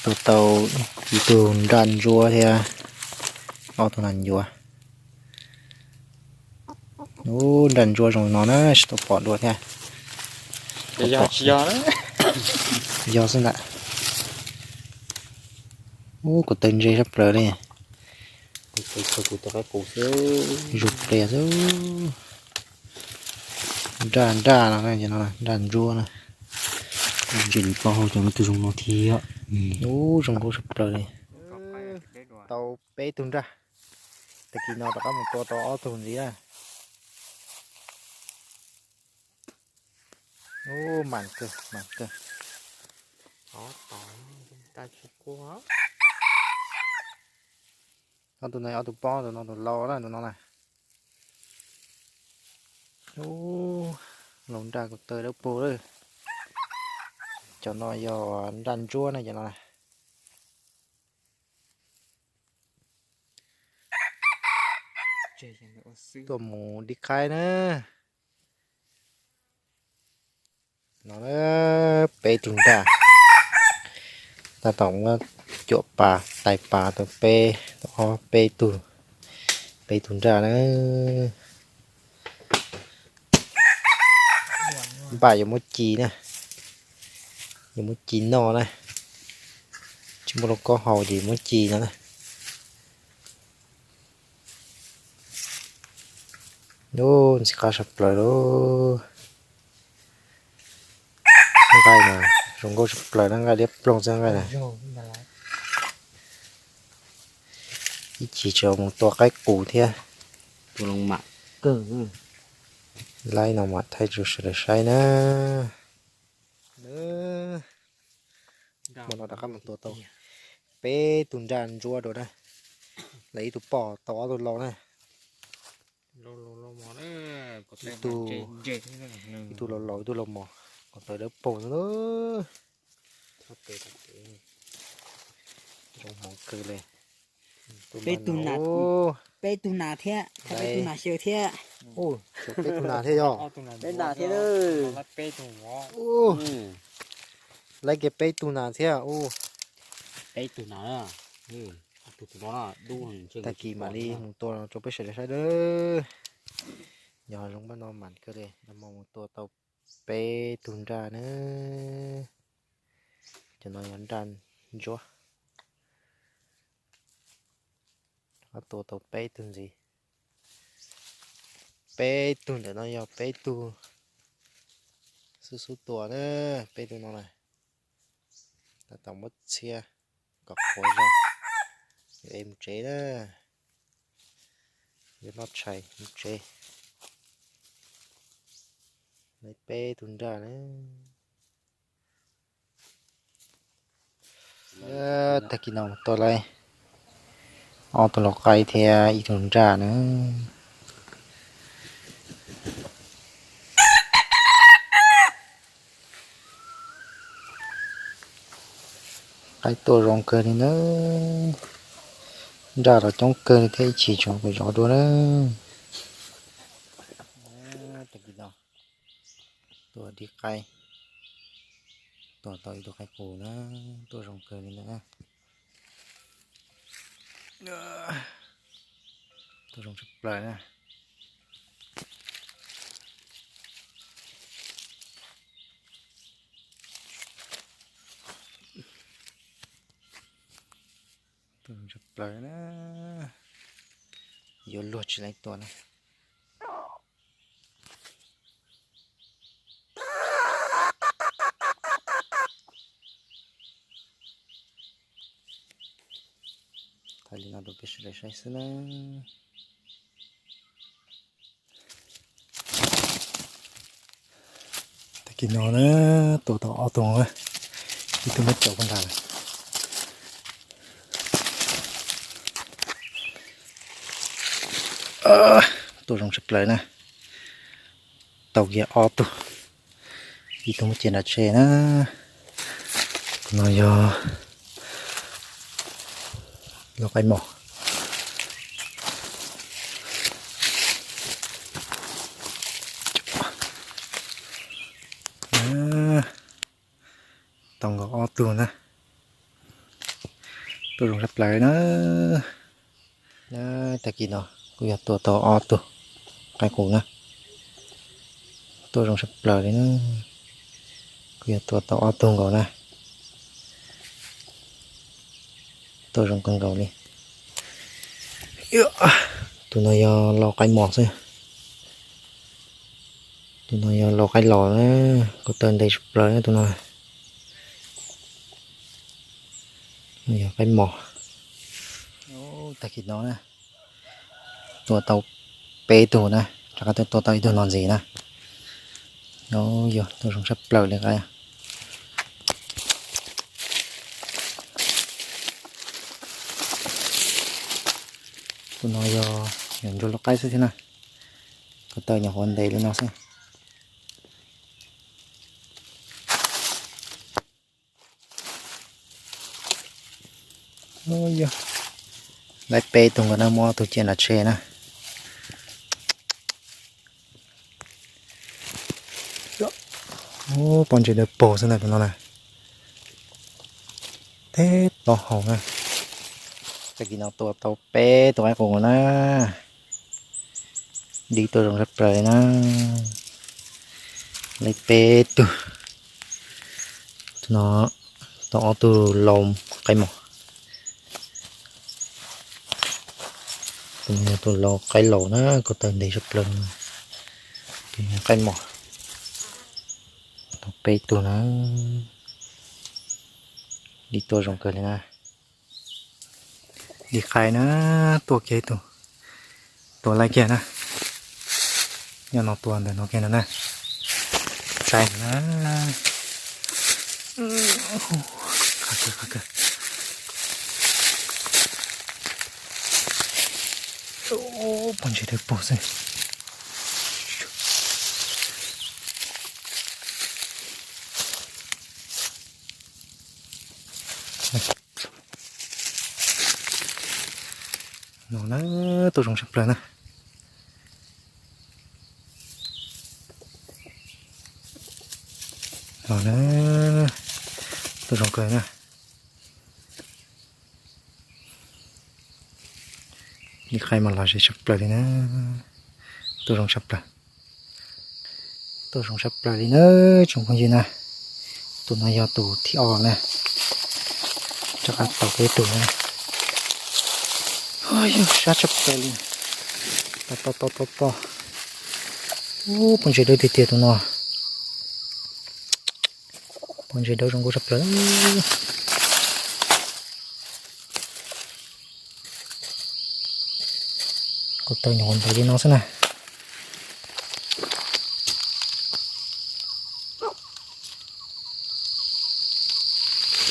Tua tau ib tug nraj ntsuab thiab ob tug nas ncuav. Ub, nraj ntsuab zoo no na, tsis tau pom dua thiab. Yog xwb ntag. Ub, kuv taw ntse sab plaws li. Zus plias xwb. Nraj, nraj no, nraj ntsuab na. Ntsia li plaub hau cov no twb zoo no thiab. Ub, zoo nkauj sab plaws li. Tau peb tug nraj. Tag kis no rov qab mus tua tau ob tug ntxiv na. Ub, mas kawg, mas kawg. Ob tug no ob tug pob, tus no tus lau na, tus no na. Ub, laus nraj kuv taw dawb paug lawm. Cov no yog nraj ntsuab na cov no na. Tuaj mus dib qaib na. No peb tug nraj. Tab tom muab cuam pas tais pas tau peb, tau ob peb tug, peb tug nraj na. Npaj yuav muab ci na, yuav muab ci noj na. Tsis muaj lauj kaub haus ces muab ci no na. Ub, ntxim qab sab plaws lauj. Nqaij mas zoo nkauj sab plaws na, nqaij liab ploog xwb nqaij na. Ib chim tseem mus tua qaib qus thiab. Laib no mam thaij rau sawv daws saib na. Hmo no rov qab mus tua tau peb tug nraj ntsuab dua na. Lawv ib tug poj tau ob tug lau na. Ib tug laus laus ib tug laus mos, kuv taw dawb paug xwb na. Zoo hmoov kawg li. Peb tug nas thiab, peb tug nas xyaw thiab. Peb tug nas thiab yog. Peb nas thiab. Laib kiag peb tug nas thiab. Peb tug nas. Tag kis mam li mus tua rau peb sawv daws saib dawb. Yog zoo pab no mam kawg li, nag hmo mus tua tau peb tug nraj na. Cov no yog nraj ntsuab. Tua tau peb tug ntxiv. Peb tug ntawm no yog peb tug xub xub tua na, peb tug no na. Tab tom muab txhiab kom qhuav zog, yuav ev mus tsev na. Yuav noj tshais mus tsev. Lawv peb tug nraj na. Tag kis no tua lawv ob tug lau qaib thiab ib tug nraj na. Qaib tuaj zoo kawg li na. Nraj los coob kawg li thiab, ib chim tseem pem zov dua na. Tag kis no tua dib qaib, tua tau ib tug qaib qus na, tuaj zoo kawg li ntawm na. Tuaj zoo tshaj plaws na. Tuaj zoo tshaj plaws na. Yuav luag tsis laib tua na. Thaij li no rau peb sawv daws saib xwb na. Tag kis no na, tua tau ob tug, ib tug muab caum puag nrad lawm. Tuaj zoo tshaj plaws na. Tau kiag ob tug, ib tug muab cia nram tsheb na. Tus no yog lau qaib mos. tau nkaus ob tug na. Tuaj zoo sab plaws na. Na, tag kis no kuj yog tua tau ob tug qaib qus na. Tuaj zoo sab plaws li na. Kuj yog tua tau ob tug nkaus na. Tuaj zoo kawg nkaus li. Tus no yog lau qaib mos xwb. Tus no yog lau qaib los na, ko taw ntev tshaj plaws na tus no. Yog qaib mos. Tag kis no na, tua tau peb tug na, rov qab tua tau ib tug no ntxiv na. Yog tuaj zoo tshaj plaws li qaib. Tus no yog nyuam ntsuag lau qaib xwb thiab na. Ko taw nyuam qhuav ntev li no xwb. Yog, laib peb tug nkaus na, muab ob tug cia nram tsheb na. Pob ntseg dawb paug xwb na tus no na. Teb plaub hau na. Tag kis no tua tau peb tug qaib qus na. Dib tuaj zoo sab plaws li na. Laib peb tug. Tus no tau ob tug lau qaib mos. Tus no yog tus lau qaib laus na, ko taw ntev sab plaws. Tus no qaib mos. Tau peb tug na. Dib tuaj zoo kawg li na. Dib qaib na, tuaj kiag ib tug. Tua laib kiag na. Nyob no tua ntawm no kiag no na. Saib na. Qab kawg, qab kawg. Pob ntseg dawb paug xwb. No na, tuaj zoo sab plaws na. No na, tuaj zoo kawg na. Ib qaib mas los ze sab plaws li na. Tuaj zoo sab plaws. Tuaj zoo sab plaws li na tsoom phooj ywg na. Tus no yog tus thib ob na. Rov qab tau peb tug na. Yog sab tshaj plaws li. To to to to to. Ub, pob ntseg dawb tiag tiag tus no. Pob ntseg dawb zoo nkauj tshaj plaws. Ko taw nyuam qhuav ntev li no xwb na.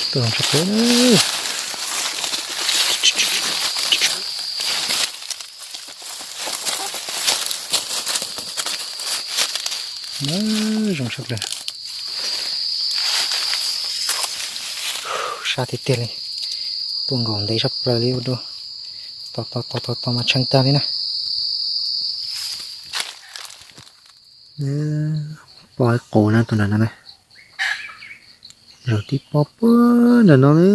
Tuaj zoo tshaj plaws. Zoo tshaj plaws. Sab tiag tiag li. Tuaj nkaus ntev tshaj plaws li ua dua. To to to to to mas tsheej tag li na. Pob qaib qus na tus nram no na. Zaum tib pob puag nram no na.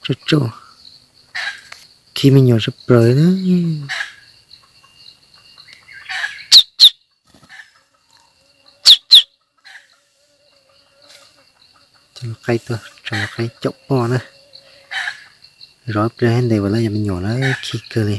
Tsuj tsuj. Khi me nyuam tshaj plaws na. Cov qaib tuaj, cov qaib caum poj na. Zov ib pliag ntes vas lawm yog me nyuam na, khib kawg li.